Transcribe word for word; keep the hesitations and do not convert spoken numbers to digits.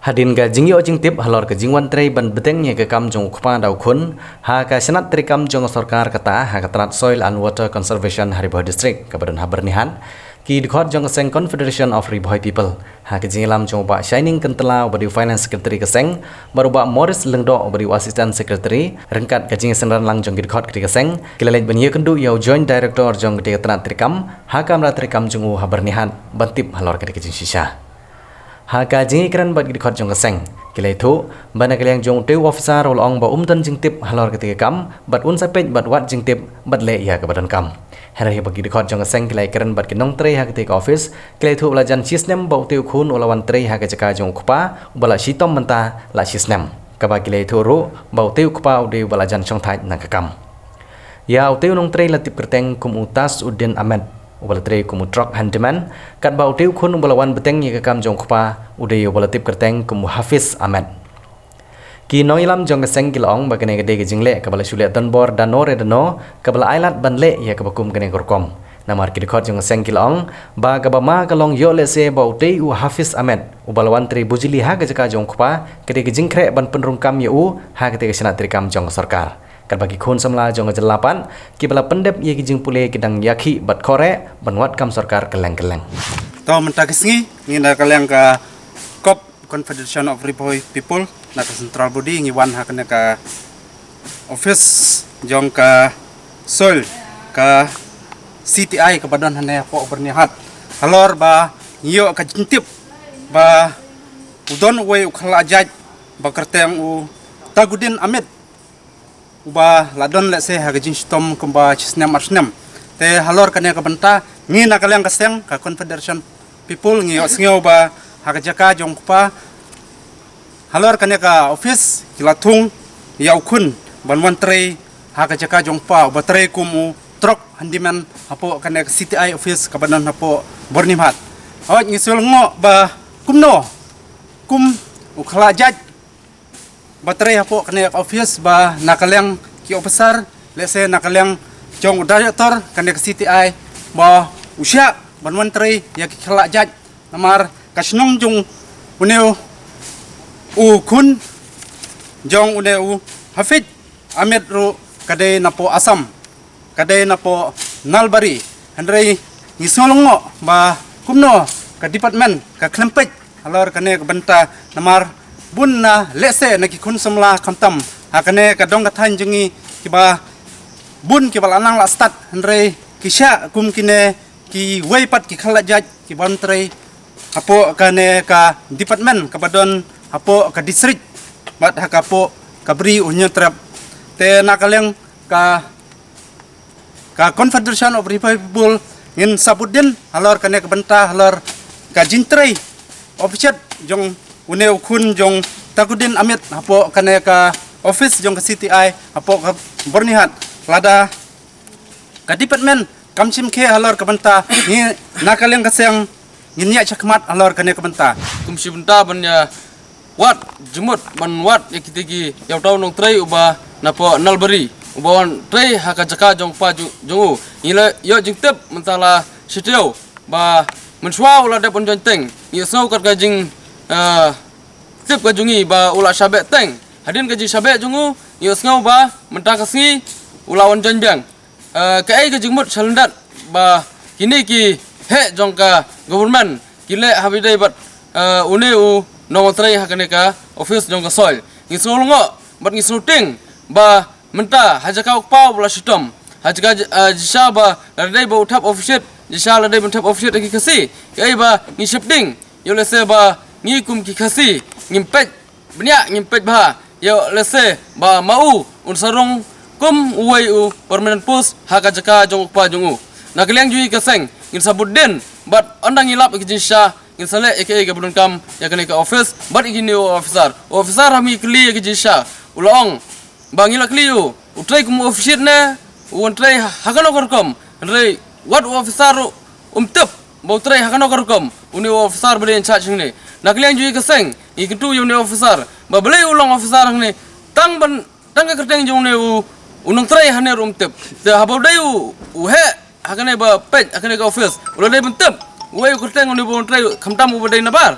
Hadien ka jingïoh jingtip halor ka jingwan trei ban bteng ïa ka kam jong u kpa da u khun ha ka shnat treikam jong ka sorkar kata ha ka tnat Soil and Water Conservation ha Ri Bhoi District kaba don ha Byrnihat, ki dkhot jong ka seng Confederation of Ri Bhoi People ha ka jingïalam jong u Bah Shining Kyntla uba dei u Finance Secretary ka seng bad u Bah Morris Lyngdoh uba dei u Assistant Secretary ryngkat ka jingïasynran lang jong ki dkhot kata ka seng ki la leit ban ïakynduh ïa u Joint Director jong kata ka tnat treikam ha ka kamra treikam jong u ha Byrnihat ban tip halor kata ka jingshisha. Ha ka jingïakren bad ki dkhot jong ka seng ki la ïathuh ba na ka liang jong utei u officer u la ong ba um don jingtip halor kata ka kam bad un sa peit bad wad jingtip bad leh ïa kaba donkam. Hynrei haba ki dkhot jong ka seng ki la ïakren bad ki nongtrei ha kata ka office ki la ïathuh ba la jan shisnem ba utei u khun u la wan trei ha ka jaka jong u kpa uba la shitom mynta la shisnem, kaba ki la ïathuh ruh ba utei u kpa u dei uba la jan shongthait na ka kam. Ïa utei u nongtrei la tip kyrteng kum u Tasuddin Ahmed uba la trei kum u truck handyman, katba utei u khun uba la wan bteng ïa ka kam jong u kpa u dei uba la tip kyrteng kum u Hafiz Ahmed. Ki nongïalam jong ka seng ki la ong ba kane ka dei ka jingleh kaba la shu leh donbor dano re dano kaba la ailad ban leh ïa kaba kum kane ka rukom. Namar ki dkhot jong ka seng ki la ong ba kaba ma ka long ïoh lehse ba utei u Hafiz Ahmed uba la wan trei bujli ha ka jaka jong u kpa ka dei ka jingkhreh ban pynrung kam ïa u ha katei ka shnat treikam jong ka sorkar. Katba ki khun samla jong ka jylla pat kiba la pyndep ïa ki jingpule ki dang ïakhih bad khoreh ban wad kam sorkar kylleng kylleng. To mynta ka sngi ngi na ka liang ka COP, Confederation of Ri Bhoi People, na ka central body ngi wan ha kane ka office jong ka Soil, ka C T I kaba don hangne hapoh Byrnihat. Halor ba ngi ïoh ka jingtip ba u don uwei u khlajait ba kyrteng u Tasuddin Ahmed uba la don lehse ha ka jingshitom kumba shisnem arsnem. Te halor kane ka bynta ngi na ka liang ka seng ka Confederation People ngi ïohsngew ba ha ka jaka jong u kpa halor kane ka office ki la thung ïa u khun ban wan trei ha ka jaka jong u kpa uba trei kum u truck handyman hapoh kane ka C T I office kaba don hapoh Byrnihat. Hooid ngi sngewlyngngoh ba kumno kum u khlajait ba trei hapoh kane ka office ba na ka liang ki officer lehse na ka liang jong u director kane ka C T I ba u shah ban wan trei ïa ki khlajait namar ka shnong jong une u khun jong une u Hafiz Ahmed ruh ka dei napoh Assam, ka dei napoh Nalbari. Hynrei ngi sngewlyngngoh ba kumno ka department ka khlem peit halor kane ka bynta namar bun na lehse na ki khun samla khamtam ha kane ka dong ka thaiñ jong ngi kiba bun kiba la nang la stad hynrei ki shah kum kine kiwei pat ki khlajait kiba wan trei hapoh kane ka department kaba don hapoh ka district bad ha ka poh ka bri u Hynñiewtrep. Te na ka liang ka ka Confederation of Ri Bhoi People ngin sa bud dien halor kane ka bynta halor ka jingtrei office jong une u khun jong Tasuddin Ahmed hapoh kane ka office jong ka C T I hapoh ka Byrnihat. Lada ka department kam shim khie halor ka bynta ngi na ka liang ka seng ngin ïaid shakhmat halor kane ka bynta. Kum shi bynta ban ïa wad jingmut ban wad ïa kitei ki ïa uta u nongtrei uba napoh Nalbari uba wan trei ha ka jaka jong u kpa jong u. Ngi la ïoh jingtip mynta la shi taïew ba mynshuwa u la dep ban join teng. Ngi sngew kat ka jing, ah, tip ka jong ngi ba u la shabeh teng. Hadien ka jingshabeh jong u ngi sngew ba mynta ka sngi u la wan join biang. Eh, kaei ka jingmut shalyndet ba kine ki heh jong ka government ki leh haba ïadei bad, eh, une u nongtrei ha kane ka office jong ka Soil. Ngi sngewlyngngoh bad ngi sngewtieng ba mynta ha jaka u kpa uba la shitom, ha jaka, eh, jingshisha ba la dei ba u thep office, jingshisha la dei ban thep office ha ki Khasi. Kaei ba ngi sheptieng ïoh lehse ba ngi kum ki Khasi ngim peit bniah, ngim peit bha ïoh lehse ba ma u un sa rung kum uwei u permanent post ha ka jaka jong u kpa jong u. Na ka liang jong ngi ka seng ngin sa bud dien bad ynda ngi lap ïa ka jingshisha ngin sa leh ïa kaei kaba donkam ïa kane ka office bad ïa kine u officer. U officer ha ngi kylli ïa ka jingshisha u la ong ba ngi la kylli u, u trei kum u officer ne u wan trei ha kano ka rukom, hynrei wat u officer ruh um tip ba u trei ha kano ka rukom, une u officer ba dei in charge hangne. Na ka liang jong ngi ka seng ngi kyntu ïa une u officer ba balei u long officer hangne, tang ban, tang ka kyrteng jong une u, u nongtrei hangne ruh um tip. Te haba u dei u, u heh ha kane ba peit ha kane ka office u la dei ban tip uei u kyrteng une ba u nongtrei khamtam uba dei nabar.